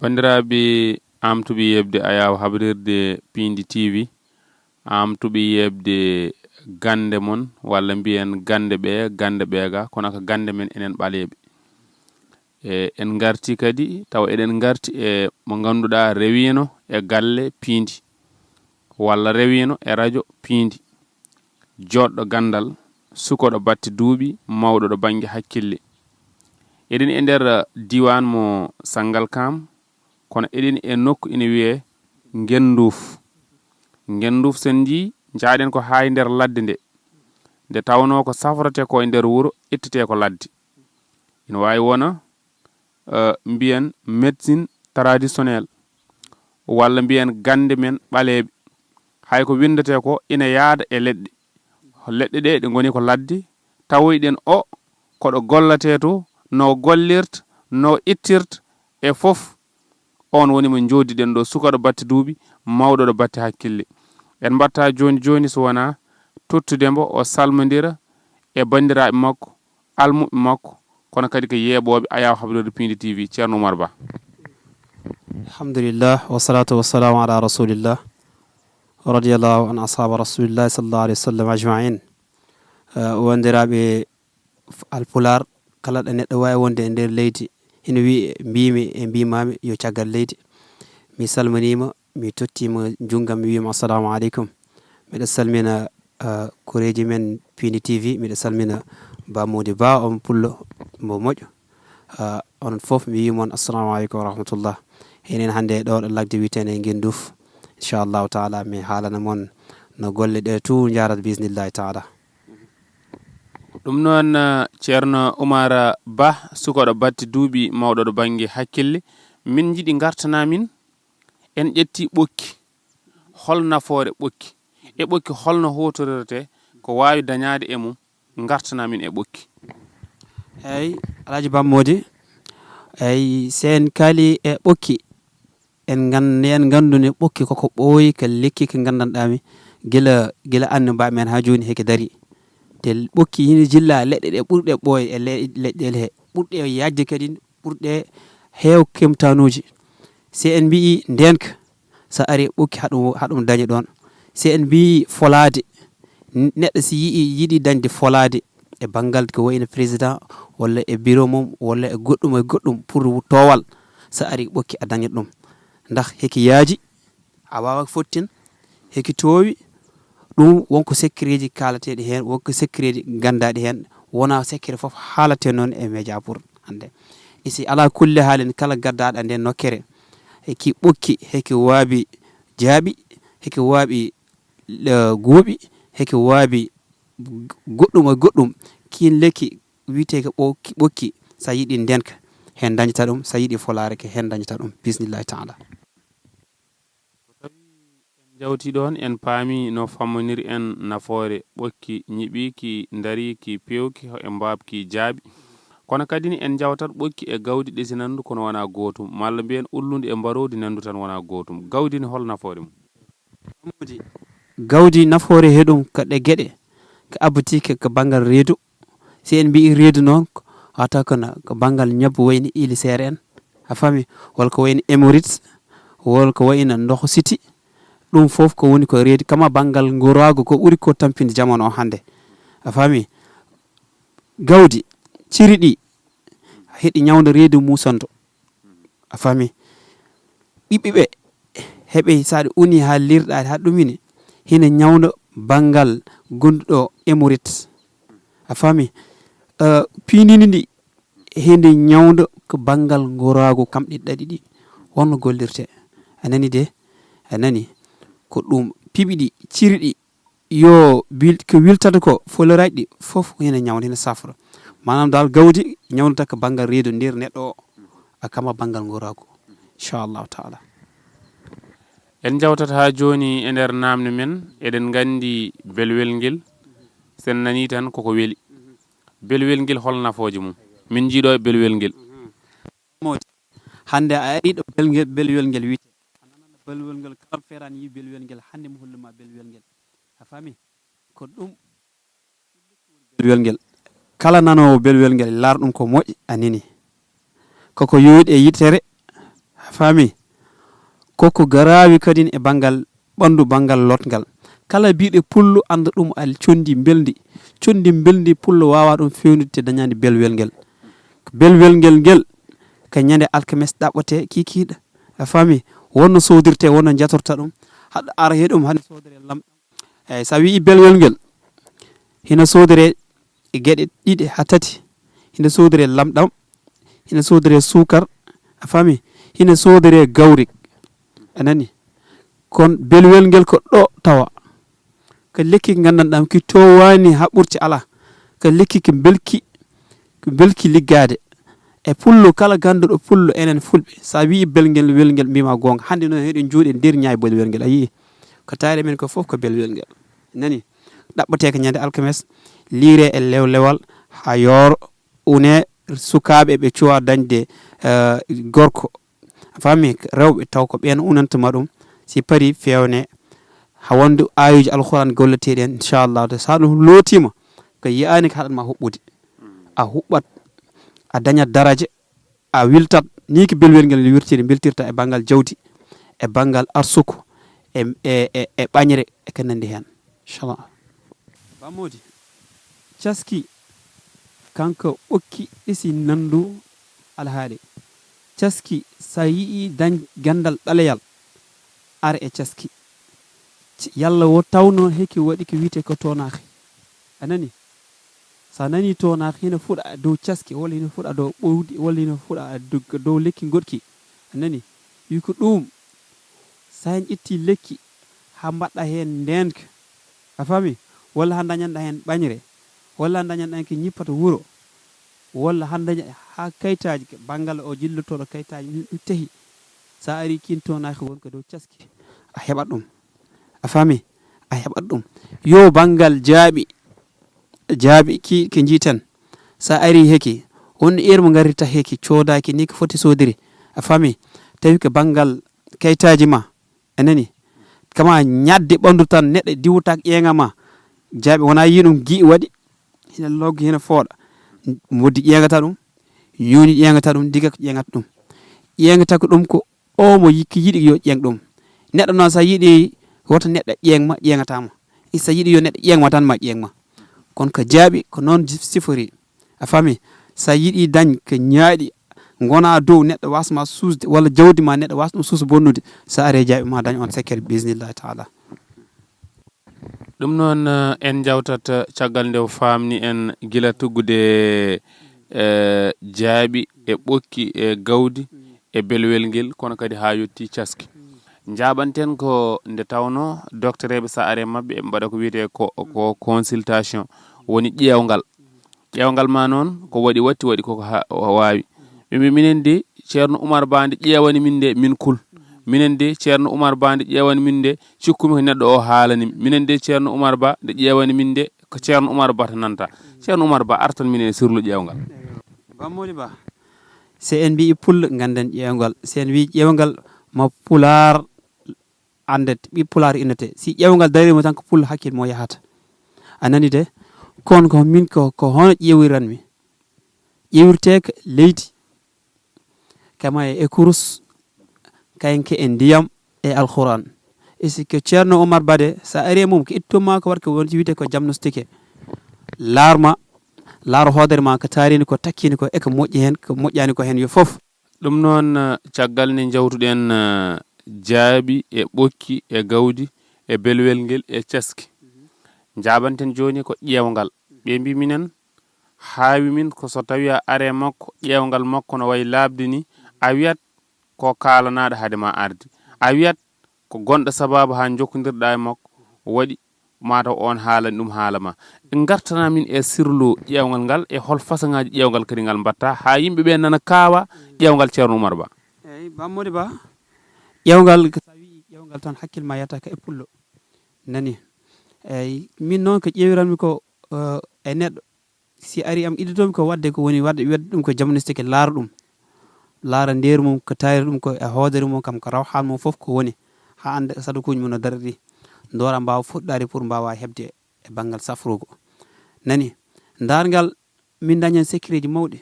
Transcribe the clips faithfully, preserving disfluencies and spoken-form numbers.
Banndiraaɓe, am tuɓi yeɓde ayaawo habrirde Piindi T V, am tuɓi yeɓde gannde mon, walla mbiyen gannde ɓee, gannde ɓeega, kono ko gannde men enen ɓaleeɓe. E, en ngarti kadi, tawa eɗen ngarti e mo ngannduɗaa rewiino e galle Piindi, walla rewiino e rajo Piindi. Joɗɗo ganndal, sukoɗo batte duuɓi, mawɗo ɗo bannge hakkille. Eɗen e nder, eh, diiwaan mo Sanngalkam, kono eɗen e nokku ina wiyee Ngennduuf. Ngennduuf, so en njii, njaaɗen ko haa e nder ladde nde. Nde tawnoo ko safrete ko e nder wuro, ittetee ko ladde. Ina waawi wona, eh, mbiyen médecine traditionnelle, walla mbiyen gannde men ɓaleeɓe. Hay ko winndatee ko ina yaada e leɗɗe. Leɗɗe ɗe, ɗe ngoni ko ladde, tawoyɗen o, ko ɗo gollatee to, no gollirta, no ittirta, e fof. Oon woni mo njooɗiɗen ɗo, sukaɗo batte duuɓi, mawɗo ɗo batte hakkille. En mbaɗta jooni jooni so wonaa tottude mbo, o salmondira e banndiraaɓe makko, almuɓɓe makko, kono kadi ko yeeɓooɓe Ayaawo Habrirde Piindi T V, Ceerno Umar Ba. Alhamdulillah, wassalatu wassalamu ala rasulillah, radiyallahu an ashaba rasulillah sallallahu alayhi wa sallam ajmain. Eh, wondiraaɓe f-, Alpulaar, kala ɗo neɗɗo waawi wonde e nder leydi, hino wi'i, mbiimi e mbiimaami yo caggal leydi. Mi salminiima, mi tottiima njunngo, mi wiima assalamu aleykum. Miɗo salmina, eh, koreeji men Piindi T V, miɗo salmina Ba Mody Ba, on pullo mo moƴƴo. Eh, onon fof mi wii mon assalamu aleykum wa rahmatullah. Enen hannde ɗo ɗo ladde wiyeteende Ngennduuf. Inchallahu taala mi haalana mon no golle ɗe tout njarat bismillahi taala. Ɗum noon, eh, Ceerno Umar Ba, sukaɗo batte duuɓi, mawɗo ɗo bannge hakkille, min njiɗi ngartana min, en ƴetti ɓokki, hol nafoore ɓokki? E ɓokki holno huutorirtee, ko waawi dañaade e mum? Ngartana min e ɓokki. Eeyi, Alhaji Ba Mody, eeyi, so en kaali e ɓokki, en ngan-, en nganndu ne ɓokki koko ɓooyi ka lekki ko nganndanɗaa mi gila, gila annabaaɓe men haa jooni heke darii. Te ɓokki hino jillaa leɗɗe ɗe ɓurɗe ɓooyde e le-, leɗɗe he, ɓurɗe yaajde kadi, ɓurɗe heew kemtanuuji. Si en mbi'i ndeenka, so ari ɓokki haɗum, haɗum daña ɗoon. Si en mbi'i folaade, n-, neɗɗo si yi'i, yiɗi dañde folaade e banngal ko wayno président, walla e bureau mum, walla e goɗɗum e goɗɗum pour toowal, so ari ɓokki a dañat ɗum. Ndax heki yaaji, a waawaa fottin, heki toowi, ɗum wonko secretji kaalateeɗi heen, wonko secretji ganndaaɗi heen, wonaa secret fof haalatee noon e média pour hannde. E si alaa kulli haalin kala gaddaaɗo e ndeen nokkere, heki ɓokki, heki waabi jaaɓi, heki waabi, eh, guuɓi, heki waabi goɗɗum e goɗɗum, kiin lekki wiyetee ko ɓokki, ɓokki, so a yiɗi ndeenka, heen dañata ɗum, so a yiɗi folaare ke, heen dañata ɗum, bismillahi taala. Ko tawi en njawti ɗoon, en paami no fammoniri en nafoore ɓokki ñiɓiiki, ndariiki, peewki, e mbaabki jaaɓi. Kono kadi ne en njawtat ɓokki e gawdi ɗesinanndu kono wonaa gootum, malla mbiyen ullundi e mbaroondi nanndu tan wonaa gootum. Gawdi ne hol nafoore mum? Gawdi nafoore he ɗum ko ɗe geɗe, ko abbiti ko, ko banngal reedu, si en mbi'i reedu noon, ko, wata ko na, ko banngal ñabbu wayni Ili Seere en, a faami, walla ko wayni Emirates, walla ko wayno Ndoxo City, ɗum fof ko woni ko reedu, kama banngal ngoraagu ko ɓuri ko tampinde jamanu o hannde, a faami. Gawdi, ciri ɗi, heɗi ñawnda reedu muusandu, a faami. Ɓiɓɓe ɓe, heɓe so aɗa uni haa lirɗa haa ɗumini, hina ñawnda banngal gonduɗo Emirates, a faami. Eh, piinini ndi, hende ñawnda ko banngal ngoraagu kam ɗi ɗaɗi ɗi, wonno gollirte. A nani de? A nani? Ko ɗum piɓi ɗi, ciri ɗi, yo bil-, ko wiltata ko, foloraaji ɗi fof hina ñawnda, hina safra. Maanaam daal gawdi ñawndata ko banngal reedu nder neɗɗo o, a kama banngal ngoraagu. Inchallahu taala. En njawtat haa jooni e nder naamne men, eɗen nganndi belwel ngel, sen nanii tan koko weli. Belwel ngel hol nafooje mum? Min njiiɗo e belwel ngel. Moodi. Hannde a ari ɗo belngel, belwel ngel wiyetee. A nanana belwel ngel, kala feeraani yi belwel ngel, hannde mi holluma belwel ngel. A faami? Ko ɗum belwel ngel. Kala nanoowo belwel ngel, laar ɗum ko moƴƴi, a nini. Koko yooɗi e yitere, A faami? Koko garaawi kadin e banngal ɓanndu, banngal lotngal. Kala biiɗo pullo annda ɗum al conndi mbelndi. Conndi mbelndi pullo waawaa ɗum feewnude te dañaani belwel ngel. Belwel ngel ngel, ka ñande alkames ɗaɓɓotee kiikiiɗe. A faami? Wonno soodirtee, wonno jatorta ɗum. Haɗa ara he ɗum, hano soodere lam. Eyi, so a wi'i belwel ngel, hino soodere e geɗe ɗiɗi haa tati. Hino soodere lamɗam, hino soodere suukar, a faami? Hino soodere gawri, a nani? Kon belwel ngel ko ɗo tawa. Ko lekki ki nganndanɗam ki towaani haa ɓurti alaa. Ko lekki ki belki, ko belki liggaade. E pullo, kala gannduɗo pullo enen fulɓe, so a wi'i belngel, welngel, mbima goonga. Hannde noon heɗen njuuɗe nder ñaay belwel ngel, a yi'i? Ko taari men ko fof ko belwel ngel. Nani? Ɗaɓɓotee ko ñande alkames, liire e lewlewal, haa yooro, une sukaaɓe ɓe cuwa dañde, eh, gorko. A faami? Rewɓe taw ko ɓeen unanta ma ɗum. Si pari fewne, haa wonde aayuuji Alxuraan golleteeɗi heen, inchallah. Te so ɗum lootiima, ko yi'aani ko haɗat ma huɓɓude. A huɓɓat, a dañat daraja, a wiltat. Nii ko belwel ngel wirtiri, mbeltirta e banngal jawdi, e banngal arsuku, e, e, e, e ɓañre, e ko nanndi heen. Inchallah. Bamodi, caski kanko ɓokki ɗisi nandu alhaali. Caski, sa yi'i dañ gandal ɓaleyal, ar e caski. C-, yalla wo tawno heki waɗi ko wiyetee ko toonaahi. A nani? Sa nani toonaahi, hino fuɗa dow caski, walla hino fuɗa dow ɓowdi, walla hino fuɗa dow, dow lekki goɗki. A nani? Wi ko ɗum, sa en ƴetti lekki, ha mbaɗɗa heen ndeenka, a faami? Walla ha dañanɗa heen ɓañre, walla ha dañanɗa heen ko ñippata wuro, walla ha daña ha kayitaaji, banngal o jillotooɗo kayitaaji ɗum, ɗum tehi. Sa ari kin toonaahi won ko dow caski, a heɓat ɗum. A faami? A heɓat ɗum. Yo banngal jaaɓi, jaaɓi ki, ki njiiten. Sa ari heki, won heure mo ngarrita heki, coodaaki ni ko foti soodiri. A faami? Tawi ko banngal kayitaaji ma, a nani? Kama ñaɗde ɓanndu tan, neɗɗo diwtaako ƴeeŋa ma. Jaaɓi wona yi ɗum gi'i waɗi, hina loggi, hina fooɗa. Moddi ƴeeŋata ɗum, ñuuni ƴeeŋata ɗum, diga ko ƴeeŋata ɗum. Ƴeeŋata ko ɗum ko o mo yi-, ki yiɗi yo ƴeeŋ ɗum. Neɗɗo noon, sa yiɗi woto neɗɗo ƴeeŋ ma, ƴeeŋata ma. Sa yiɗi yo neɗɗo ƴeeŋ ma tan, ma ƴeeŋ ma. Kono ko jaaɓi, ko noon ji-, sifori. A faami? Sa yiɗi dañ ko ñaaɗi, ngona dow neɗɗo wasma suusde, walla jawdi ma neɗɗo was ɗum suus bonnude, sa are jaaɓi ma dañ on sekkere, bismillahi taala. Ɗum noon, eh, en njawtat, eh, caggal nde o faamni en gila tuggude, eh, jaaɓi e ɓokki e gawdi e belwel ngel, kono kadi haa yotti caski. Njaaɓanten ko nde tawnoo doktoreeɓe, so a ari e maɓɓe, ɓe mbaɗa ko wiyetee ko, ko consultation, woni ƴeewngal. Ƴeewngal ma noon, ko waɗi watti, waɗi koko ha-, o waawi. Ɓe mbi, minen de, Ceerno Umar Ba nde ƴeewani min nde, min kul. Minen de, Ceerno Umar Ba nde ƴeewani min nde, cikkumi ko neɗɗo o haalani. Minen de, Ceerno Umar Ba nde ƴeewani min nde, ko Ceerno Umar Ba tan nanta. Ceerno Umar Ba, artan min e sirlu ƴeewngal. Bammoodi Ba, so en mbiyi pullo, ngannden ƴeewngal. So en mbiyi ƴeewngal, ma pulaar anndet, ɓi pulaar innete. Si ƴeewngal darii mo tan, ko pullo hakkil mo yahata. A nani de? Kono ko min ko, ko hono ƴeewiranmi. Ƴeewirteeka leydi, kama e, e kurus, kayen ke e ndiyam e Alquran. E si ko Ceerno Umar Ba de, so a ari e mum, ko ittu ma ko waɗi ko woni wiyetee ko diagnostic. Laar ma, laar hoodere ma, ko taarini ko, takkini ko, e ko moƴƴi heen, ko moƴƴaani ko heen, yo fof. Ɗum noon, eh, caggal nde njawtuɗen, eh, jaaɓi e ɓokki e gawdi e belwel ngel e caski, njaaɓanten jooni ko ƴeewngal. Ɓe mbi minen, haawi min ko so tawi a are makko, ƴeewngal makko no wayi laaɓde ni, a wiyat ko kaalanaaɗo hade ma arde. A wiyat ko gonɗo sabaabu haa njokkondirɗa e makko, waɗi mataw on haalani ɗum haala ma. Ngartana min e sirlu ƴeewngal ngal e hol façon ŋaaji ƴeewngal kadi ngal mbatta haa yimɓe ɓe nana kaawa ƴeewngal Ceerno Umar Ba. Eyi, Bammoodi Ba, ƴeewngal, so a wi'i ƴeewngal tan, hakkil ma yahata ka e pullo. Nani? Eyi, min noon ko ƴeewiranmi ko, eh, e neɗɗo, si ari am, iddotomi ko waɗde, ko woni waɗde, waɗde ɗum ko diagnostic, laara ɗum, laara ndeer mum, ko taari ɗum ko e hoodere mum, kam ko rawhan mum fof ko woni, haa annda sadukuuji mum no dariri, ndoora mbaawa fuɗɗaade pour mbaawa heɓde e banngal safrugo. Nani? Ndaarngal, min dañan secret ji mawɗi,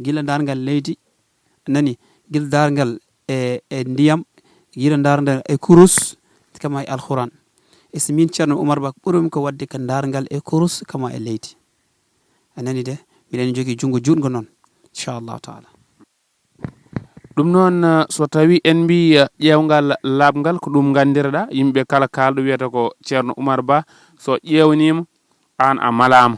gila ndaarngal leydi, nani? Gila ndaarngal e, e ndiyam, yiɗa ndaarngal e kurus, kama e Alquran. E si min Ceerno Umar Ba ɓurumi ko waɗde ko ndaarngal e kurus, kama e leydi. A nani de, miɗen jogii junngo juutngo noon, inchallahu taala. Ɗum noon, eh, so tawii en mbii, eh, ƴeewngal laaɓngal, ko ɗum nganndirɗaa, yimɓe kala kaalɗo wiyata ko Ceerno Umar Ba, so ƴeewniima, aan a malaama.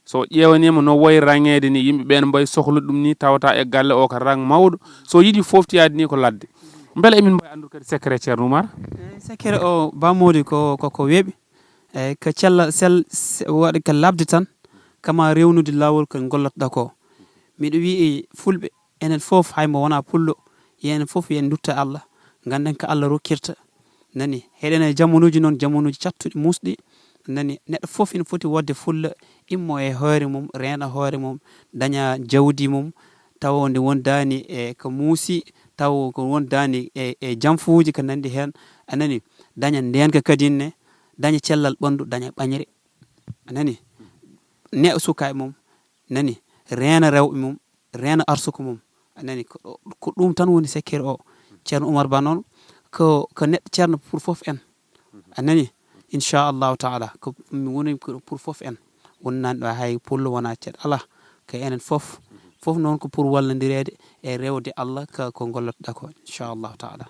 So ƴeewniima no woyi raŋeede ni, yimɓe ɓeen mbayi sohlude ɗum ni, tawata e galle o ko raŋ mawɗo. So yiɗi fooftiyaade ni ko ladde. Mbele emin mbawi anndude kadi secret Ceerno Umar? Eyi, secret o, Ba Mody, ko, ko, ko weeɓi. Eyi, ko cella, sel, se-, waɗi ko laaɓde tan, kama rewnude laawol ko gollatɗaa ko. Miɗo wi'i fulɓe, enen fof, hay mo wonaa pullo, yo enen fof, yo en ndutto Allah, ngannden ko Allah rokkirta. Nani, heɗen e jamanuuji noon, jamanuuji cattuɗi, muusɗi. Nani, neɗɗo fof ina foti woodde fulla, immo e hoore mum, reena hoore mum, daña jawdi mum, tawa nde wondaani e ko muusi, tawa ko wondaani e, e janfuuji ko nanndi heen. A nani, daña ndeenka kadi ne, daña cellal ɓanndu, daña ɓañre. A nani, neeɓa suka e mum, nani, reena rewɓe mum, reena arsuka mum. A nani, ko ɗo-, ko ɗum tan woni secret o. Ceerno Umar Ba noon, ko, ko neɗɗo ceerno pour fof en. A nani, inchallahu taala, ko mi woni ko pour fof en. Wonnaani ɗo hay pullo wonaa ceeɗa, alaa, ko enen fof. Fof noon ko pour wallondireede e rewde Allah ka ko ngollotɗaa ko, inchallahu taala.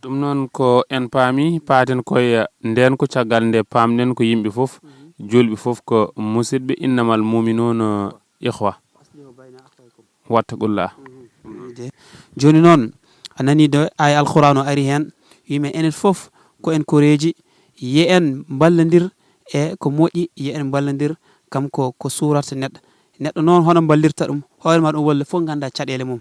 Ɗum noon ko en paami, paaten koye ndeenko, caggal nde paamɗen ko yimɓe fof, juulɓe fof ko musidɓe, innamal muminuuna ikhwa. Wattaqullah. Jooni noon, a nanii ɗo, aaya Alquraan o ari heen, wii men enen fof ko en koreeji, yo en mballondir e ko moƴƴi, yo en mballondir kam ko, ko suurata neɗɗo. Neɗɗo noon hono mballirta ɗum, hoore ma ɗum walla fof ngannda caɗeele mum.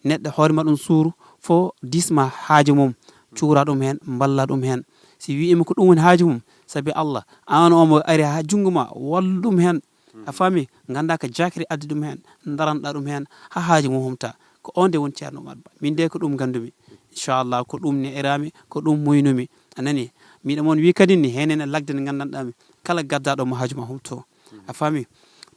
Neɗɗo hoore ma ɗum suuru, fof diisma haaju mum, cuura ɗum heen, mballa ɗum heen. Si wiima ko ɗum woni haaju mum, sabi Allah, aan omo ari haa junngo ma, wallu ɗum heen. A faami? Ngannda ko jaakiri addi ɗum heen, ndaranɗa ɗum heen, haa haaju mum humta. Ko oon de woni Ceerno Umar Ba. Min de ko ɗum nganndumi. Inchallah, ko ɗum ne'iraami, ko ɗum muynumi. A nani? Miɗo mon wii kadi ni, heen ene lagde nde nganndanɗaa mi. Kala gaddaɗo mo haaju ma humto. A faami?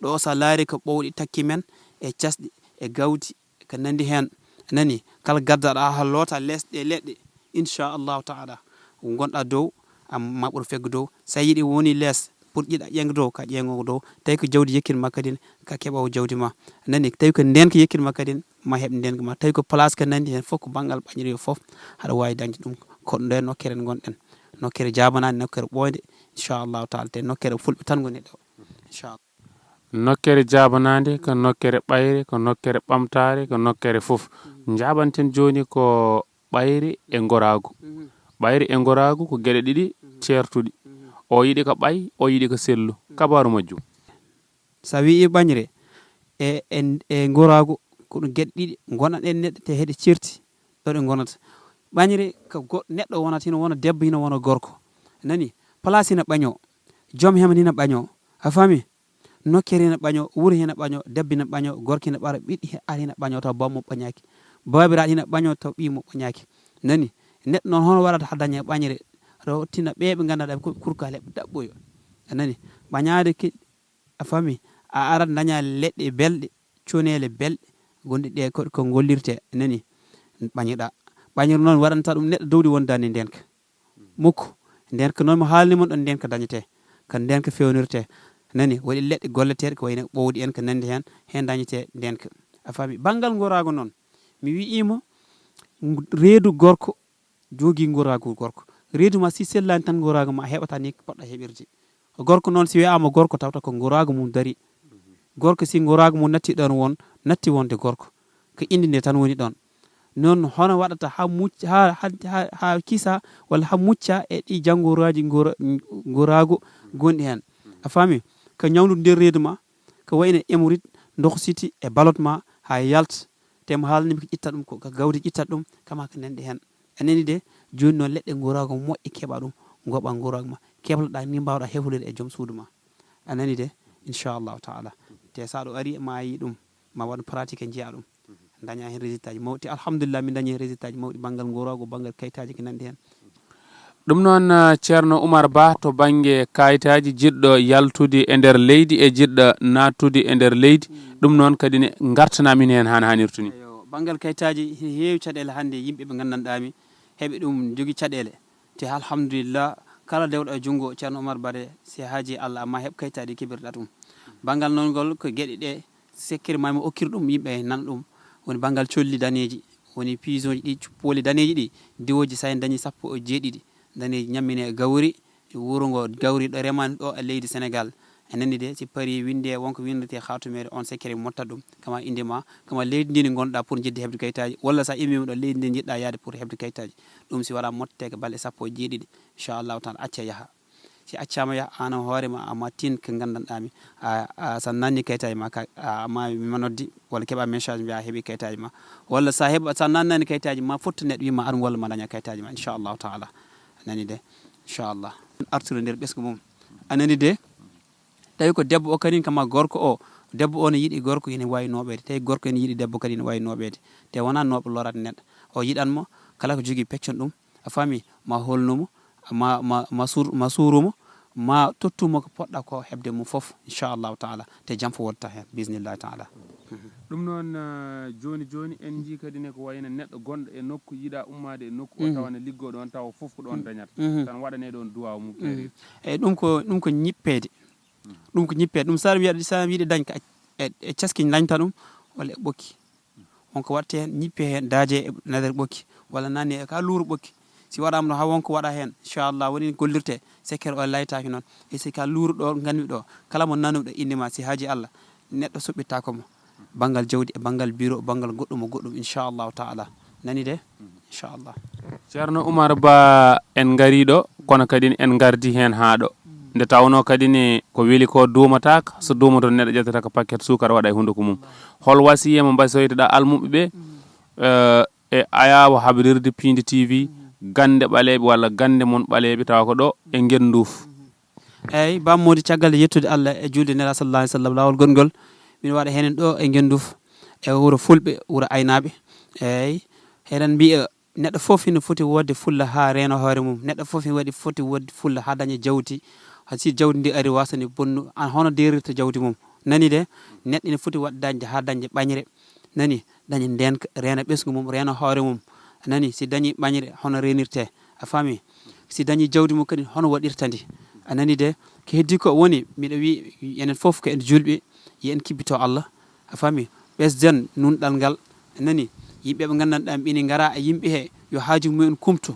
Ɗo so a laari ko ɓowɗi takki men, e casɗi, e gawdi, ko nanndi heen. A nani? Kala gaddaɗo haa loota lees ɗe leɗɗe, inchallahu taala, ngonɗa dow, a ma ɓur feggo dow. So a yiɗi woni lees, pour ƴiɗa ƴeeŋgo dow, ka ƴeeŋgo dow. Tawi ko jawdi yekkin ma kadi, ka keɓa o jawdi ma. A nani? Tawi ko ndeenka yekkin ma kadi, ma heɓ ndeenka ma. Tawi ko place ka nanndi heen fof, ko banngal ɓañiri o fof, haɗa waawi dañde ɗum. Ko nde nokkere ngonɗen. Nokkere jaabanaande, nokkere ɓooynde, inchallahu taala. Te nokkere fulɓe tan ngoni ɗo, inchallah. Nokkere jaabanaande, ko nokkere ɓayre, ko nokkere ɓamtaare, ko nokkere fof. Njaabanten jooni ko ɓayre e ngoraagu. Ɓayre e ngoraagu ko geɗe ɗiɗi ceertuɗi. O yiɗi ko ɓay, o yiɗi ko sellu. Kabaaru majjum. So a wii ɓañre e, e, e ngoraagu, ko ɗum geɗe ɗiɗi ngonat e neɗɗo te heɗe ceerti ɗo ɗe ngonata. Ɓañre ko go-, neɗɗo wonata, hino wona debbo, hino wona gorko. A nani? Place hino ɓañoo. Joom hema hino ɓañoo. A faami? Nokkere hino ɓañoo, wuro hino ɓañoo, debbo hino ɓañoo, gorko hino ɓara, ɓiɗɗo hi-, ar hino ɓañoo, taw baaba mum ɓañaaki. Baabiraaɗo hino ɓañoo, taw ɓiy mum ɓañaaki. Nani? Neɗɗo noon, hono waɗata haa daña ɓañre? Rewtina ɓe ɓe nganndanɗaa ko kurka leɓɓe daɓɓoyo. A nani? Ɓañaade ke, a faami? A arat daña leɗɗe belɗe, coneele belɗe, gonɗe ɗe ko, ko ngollirte, a nani? Ɓañoɗaa. Ɓañre noon waɗanta ɗum neɗɗo dowdi wondaani ndeenka. Mukko. Ndeenka noon mo haalni mon ɗon, ndeenka dañetee. Ka ndeenka feewnirtee. Nani, waɗi leɗɗe golleteeɗe ko wayno ɓowdi en, ko nanndi heen, heen dañetee ndeenka. A faami? Banngal ngoraagu noon, mi wi'iima, ng-, reedu gorko jogii ngoraagu gorko. Reedu ma si sellaani tan, ngoraagu ma a heɓataa ni ko poɗɗa heɓirde. Gorko noon, si wiyaama gorko, tawta ko ngoraagu mum darii. Gorko, si ngoraagu mum natti ɗoon won, natti wonde gorko. Ko innde nde tan woni ɗoon. Noon, hono waɗata haa muc-, haa, haa, haa, haa kisa walla haa mucca e ɗi janngoraaji ngora-, ngoraagu gonɗi heen. A faami? Ko ñawndu nder reedu ma, ko wayno hémorroïde, ndoh siti e ballottement haa yalta. Te mo haalani mi ko ƴitta ɗum, ko, ko gawdi ƴitta ɗum, kama ko nanndi heen. A nani de, jooni noon leɗɗe ngoraagu moƴƴe keɓa ɗum, ngoɓa ngoraagu ma. Kebloɗaa ni mbaawɗaa heflude e joom suudu ma. A nani de, inchallahu taala. Te so aɗa ari, ma yi ɗum, ma waɗ pratique, njiya ɗum. Daña heen résultat ji mawɗi. Te alhamdulillah, min dañi heen résultat ji mawɗi, banngal ngoraagu, banngal kayitaaji, ko nanndi heen. Ɗum noon, eh, Ceerno Umar Ba, to bannge kayitaaji, jiɗɗo yaltude e nder leydi e jiɗɗo naattude e nder leydi, ɗum noon kadi ne ngartana min heen haa no haanirta ni. Eyo, Banngal kayitaaji, ene heewi caɗeele hannde, yimɓe ɓe nganndanɗaa mi, heɓe ɗum jogii caɗeele. Te alhamdulillah, kala dewɗo e junngo Ceerno Umar Bari, si haajii Allah, amma heɓ kayitaaji keɓirɗa ɗum. Banngal noon ngol, ko geɗe ɗe, sekkere maa mi okkir ɗum, yimɓe nana ɗum. Woni banngal colli daneeji, woni piisooji ɗi, pooli daneeji ɗi, diwooji, so en dañii sappo e jeeɗiɗi, daneeji ñammine gawri, wuro ngo gawri ɗo remaani ɗo e leydi Senegal. A nani de, si parii winnde, wonko winndetee haatumeere, on sekkere motta ɗum. Kama innde ma, kama leydi ndi ndi ngonɗaa pour njeddi heɓde kayitaaji, walla so a immiima ɗo leydi ndi njiɗɗaa yaade pour heɓde kayitaaji. Ɗum si waɗaa mottete ko balɗe sappo e jeeɗiɗi, inchallahu taala, acca yaha. Si accaama yaha, aan hoore ma, a ma tin ko nganndanɗaa mi. A, a, so a nanni kayitaaji ma, ka, a, ma, mi ma noddi, walla keɓa message mbiya a heɓi kayitaaji ma. Walla so a heɓa, so a nannani kayitaaji ma, fottu neɗɗo wiima aɗum walla ma daña kayitaaji ma, inchallahu taala. A nani de, inchallah. Artude nder ɓesngu mum. A nani de? Tawi ko debbo o kadi kama gorko o, debbo o ne yiɗi gorko, ene waawi nooɓeede. Tawi gorko ene yiɗi debbo kadi, ene waawi nooɓeede. Te wonaa nooɓe lorata neɗɗo. O yiɗan mo, kala ko jogii peccon ɗum, a faami, ma holnu mo, ma, ma, ma suur-, ma suuru mo, ma tottu mo ko poɗɗa ko heɓde mo fof, inchallahu taala. Te jam fof woodata heen, bismillahi taala. Ɗum noon, eh, jooni jooni en njii kadi ne ko wayno neɗɗo gonɗo e nokku yiɗa ummaade e nokku o tawa ne liggoo ɗoon, tawa fof ko ɗoon dañata. Tan waɗanee ɗoon duwaaw mum keeriiɗo. Eyi, ɗum ko, ɗum ko ñippeede. Ɗum ko ñippeede. Ɗum so a wiya, so a yiɗi dañ ka e, e caski dañta ɗum, walla e ɓokki. Wonko waɗte heen, ñippe heen, daaje e nder ɓokki, walla nani e ka luuru ɓokki. Si waɗaama ɗo, haa wonko waɗa heen, inchallah, woni gollirte, sekkere o laytaaki noon. E si ka luuru ɗo, nganmi ɗo, kala mo nanuɗo innde ma, si haaji Allah, neɗɗo suɓɓittaako mo. Banngal jawdi e banngal biro, banngal goɗɗum e goɗɗum, inchallahu taala. Nani de? Inchallah. Ceerno Umar Ba, en ngarii ɗo, kono kadi en ngardi heen haa ɗo. Nde tawnoo kadi ne ko weli ko duumataaka, so duumato neɗɗo ƴettata ko pakket suukara waɗa e hunnduko mum. Hol wasiya mo mbasoytoɗa almuɓɓe ɓe, eh, e ayaawo habrirde Piindi T V, gannde ɓaleeɓe walla gannde mon ɓaleeɓe tawa ko ɗo e Ngennduuf? Eeyi, Bam Moodi, caggal nde yettude Allah e juulde Nelaaɗo sallallahu alaihi wasallam, laawol goɗngol, miɗo waɗa heen ɗo e Ngennduuf, e wuro Fulɓe, wuro Aynaaɓe. Eeyi, eɗen mbiya neɗɗo fof ina foti woodde fulla haa reena hoore mum. Neɗɗo fof ina waɗi foti woodde fulla haa daña jawdi. Haa si jawdi ndi ari, waasa ndi bonnu, an hono deerirta jawdi mum. Nani de? Neɗɗo ina foti waɗ dañde haa dañde ɓañre. Nani? Daña ndeenka, reena ɓesngu mum, reena hoore mum. A nani? Si dañi ɓañre, hono reenirte? A faami? Si dañi jawdi mum kadi, hono waɗirta ndi? A nani de? Ko heddi ko woni, miɗo wiya, enen fof ko en juulɓe, yo en kibbito Allah. A faami? Ɓesden nunɗal ngal. A nani? Yimɓe ɓe nganndanɗaa ɓe ina ngara e yimɓe he, yo haaju mumen kumto.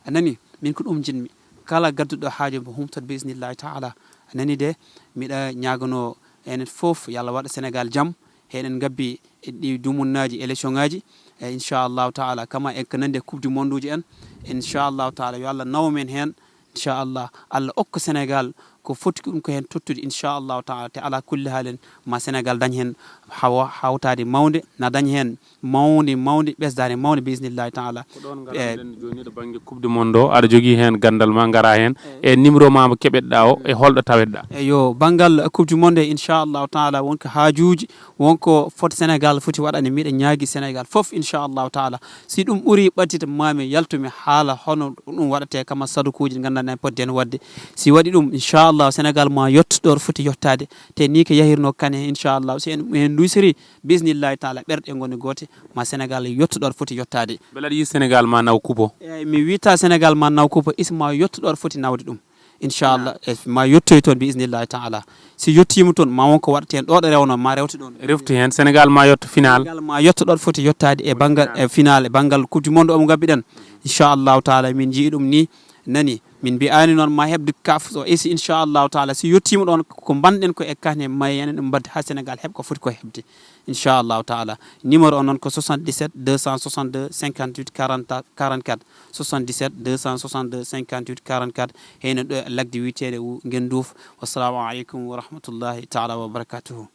A nani? Min ko ɗum njiɗmi. Kala gadduɗo haaju mo humtat bi isnillahi taala. A nani de? Miɗa ñaaganoo enen fof, yo Allah waɗa Senegal jam. Eɗen ngabbi e ɗi dumunnaaji, élection ŋaaji, e inchallahu taala, kama en ko nande e coupe du monde uji en, inchallahu taala, yo Allah naw men heen, inchallah, Allah okka Senegal ko foti ko ɗum ko heen tottude, inchallahu taala, te ala kulli haalin ma Senegal dañ heen hawa-, hawtaade mawnde, na dañ heen mawnde, mawnde, ɓesdaare mawnde, bi isnillahi taala. Ko ɗoon ngaranɗen jooni to bannge coupe du monde o, aɗa jogii heen ganndal ma, ngara heen e numéro ma mo keɓetɗa o, e holɗo tawetɗa? Eyo, banngal coupe du monde, inchallahu taala, wonko haajuuji, wonko foti Senegal foti waɗande, miɗa ñaagi Senegal fof, inchallahu taala. Si ɗum ɓuri ɓattita, mami yaltu mi haala hono ɗum waɗate kama sadukuuji ɗi nganndanɗaa en potde heen waɗde. Si waɗi ɗum, inchallah, Senegal ma yotto ɗo foti yottaade. Te ni ko yahirno kane, inchallah, si en, en duusiri, bismillahi taala, ɓerɗe ngoni goote, ma Senegal yotto ɗo foti yottaade. Mbele aɗa yiɗi Senegal ma naw coupe o? Eyi, mi wiyta Senegal ma naw coupe o, isi ma yotto ɗo foti nawde ɗum. Inchallah, e ma yottoy toon bi isnillahi taala. Si yottiima toon, ma won ko waɗate heen ɗo ɗo rewno, ma rewte ɗoon. Refti heen, Senegal ma yotto final. Senegal ma yotto ɗo foti yottaade e banngal, e final, e banngal coupe du monde o mo ngabbiɗen. Inchallahu taala, min njii ɗum ni, nani, min mbiyaani noon ma heɓde kaf so isi, inchallahu taala. Si yottiima ɗoon, ko mbanɗen ko e kahne, ma enen ɗum mbadde haa Senegal heɓ ko foti ko heɓde. Inchallahu taala. Numéro o noon ko soixante-dix-sept deux cent soixante-deux cinquante-huit quarante, quarante-quatre. Soixante-dix-sept deux cent soixante-deux cinquante-huit quarante-quatre. Heyno ɗo e lagdi wiyeteende Ngennduuf. Wassalamu aleykum wa rahmatullahi taala wa barakatuhu.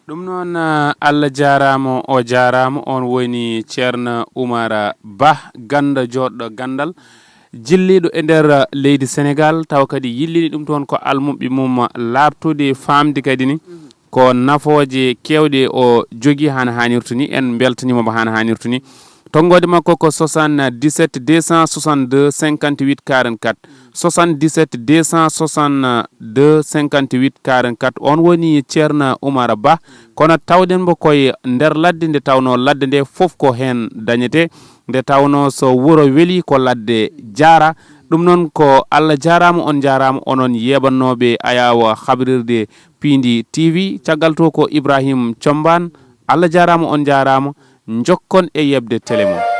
Ɗum noon, eh, Allah jaaraama, o jaaraama. On woni Ceerno Umar Bah, ganndo joɗɗo ganndal, jilliiɗo e nder leydi Senegal, tawa kadi yillini ɗum toon ko almuɓɓe mum laaɓtude, faamde kadi ni ko nafooje keewɗe o jogii hano haanirta ni. En mbeltaniima mo hano haanirta ni. Tonngoode makko ko soixante-dix-sept deux cent soixante-deux cinquante-huit quarante-quatre, soixante-dix-sept deux cent soixante-deux cinquante-huit quarante-quatre. On woni Ceerno Umar Ba, kono tawɗen mbo koye nder ladde, nde tawnoo ladde nde fof ko heen dañetee, nde tawnoo so wuro welii ko ladde jaara. Ɗum noon ko Allah jaaraama, on njaaraama, onon yeeɓannooɓe Ayaawo Habrirde Piindi T V. Caggal to ko Ibrahim Combaan. Allah jaaraama, on njaaraama. Njokkon e yeɓde tele mon.